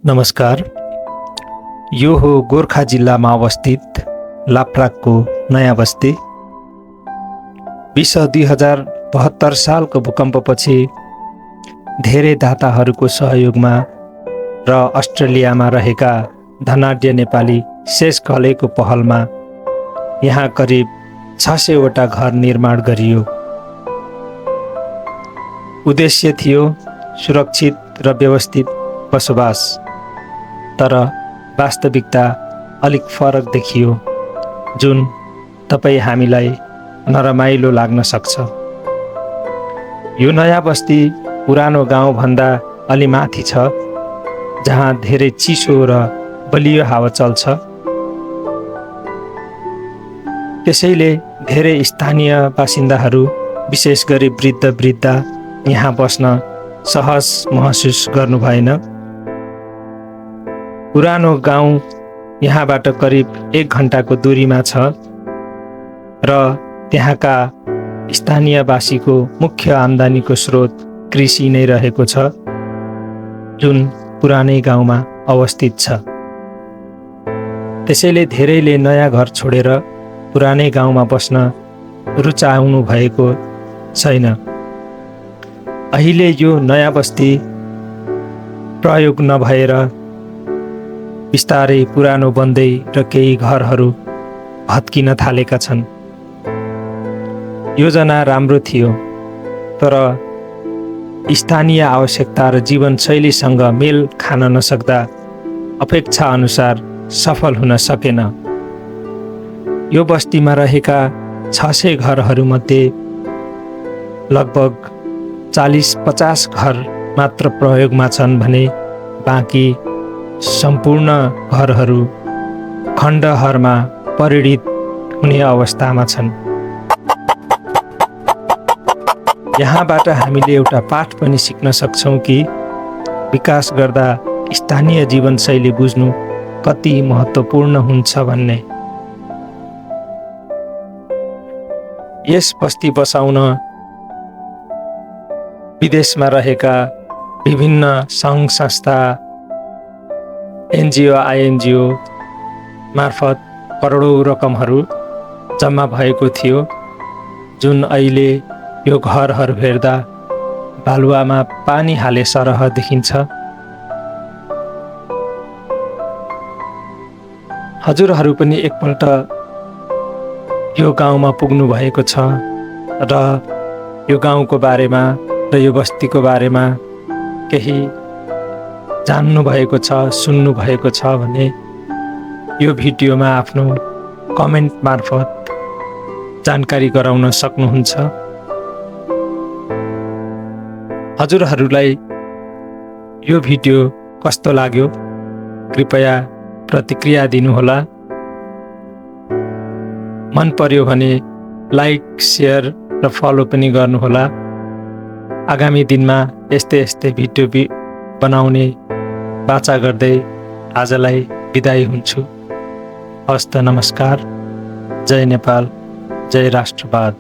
नमस्कार। यो हो गोर्खा जिल्लामा अवस्थित लाप्राकको नयाँ बस्ती। विश 2072 सालको भूकम्पपछि धेरै दाताहरूको सहयोगमा र अस्ट्रेलियामा रहेका धनाढ्य नेपाली शेष घलेको पहलमा यहाँ करिब 600 वटा घर निर्माण गरियो। उद्देश्य थियो सुरक्षित र व्यवस्थित बसोबास, तर वास्तविकता अलिक फरक देखियो, जुन तपाईँ हामीलाई नरमाइलो लाग्न सक्छ। यो नयाँ बस्ती पुरानो गाउँभन्दा अलि माथि छ, जहाँ धेरै चिसो र बलियो हावा चल्छ। त्यसैले धेरै स्थानीय बासिन्दाहरू, विशेष गरी वृद्धा यहाँ बस्न सहज महसुस गर्नु भएन। पुरानो गाउँ यहाँबाट करिब 1 घण्टाको दूरीमा छ र त्यहाँका स्थानीयवासीको मुख्य आम्दानीको स्रोत कृषि नै रहेको छ, जुन पुरानै गाउँमा अवस्थित छ। त्यसैले धेरैले नयाँ घर छोडेर पुरानै गाउँमा बस्न रुचाउनु भएको छैन। अहिले यो नयाँ बस्ती प्रयोग नभएर बिस्तारै पुरानो बन्दै र केही घरहरू भत्किन थालेका छन्। योजना राम्रो थियो, तर स्थानीय आवश्यकता र जीवनशैलीसँग मेल खान नसक्दा अपेक्षा अनुसार सफल हुन सकेन। यो बस्तीमा रहेका 600 घरहरूमध्ये लगभग 40-50 घर मात्र प्रयोगमा छन् भने बाँकी सम्पूर्ण घरहरू खण्डहरमा परिणत हुने अवस्थामा छन्। यहाँबाट हामीले एउटा पाठ पनि सिक्न सक्छौँ कि विकास गर्दा स्थानीय जीवनशैली बुझ्नु कति महत्त्वपूर्ण हुन्छ भन्ने। यस बस्ती बसाउन विदेशमा रहेका विभिन्न सङ्घ संस्था, एनजिओ, आइएनजिओ मार्फत करोडौँ रकमहरू जम्मा भएको थियो, जुन अहिले यो घरहरू हेर्दा बालुवामा पानी हाले सरह देखिन्छ। हजुरहरू पनि एकपल्ट यो गाउँमा पुग्नु भएको छ र यो गाउँको बारेमा र यो बस्तीको बारेमा केही जान्नु भएको छ, सुन्नु भएको छ भने यो भिडियोमा आफ्नो कमेन्ट मार्फत जानकारी गराउन सक्नुहुन्छ। हजुरहरूलाई यो भिडियो कस्तो लाग्यो कृपया प्रतिक्रिया दिनुहोला। मन पर्यो भने लाइक, शेयर र फलो पनि गर्नुहोला। आगामी दिनमा यस्तै भिडियो बनाउने बाचा गर्दै आजलाई बिदाई हुन्छु। हस्त नमस्कार। जय नेपाल, जय राष्ट्रवाद।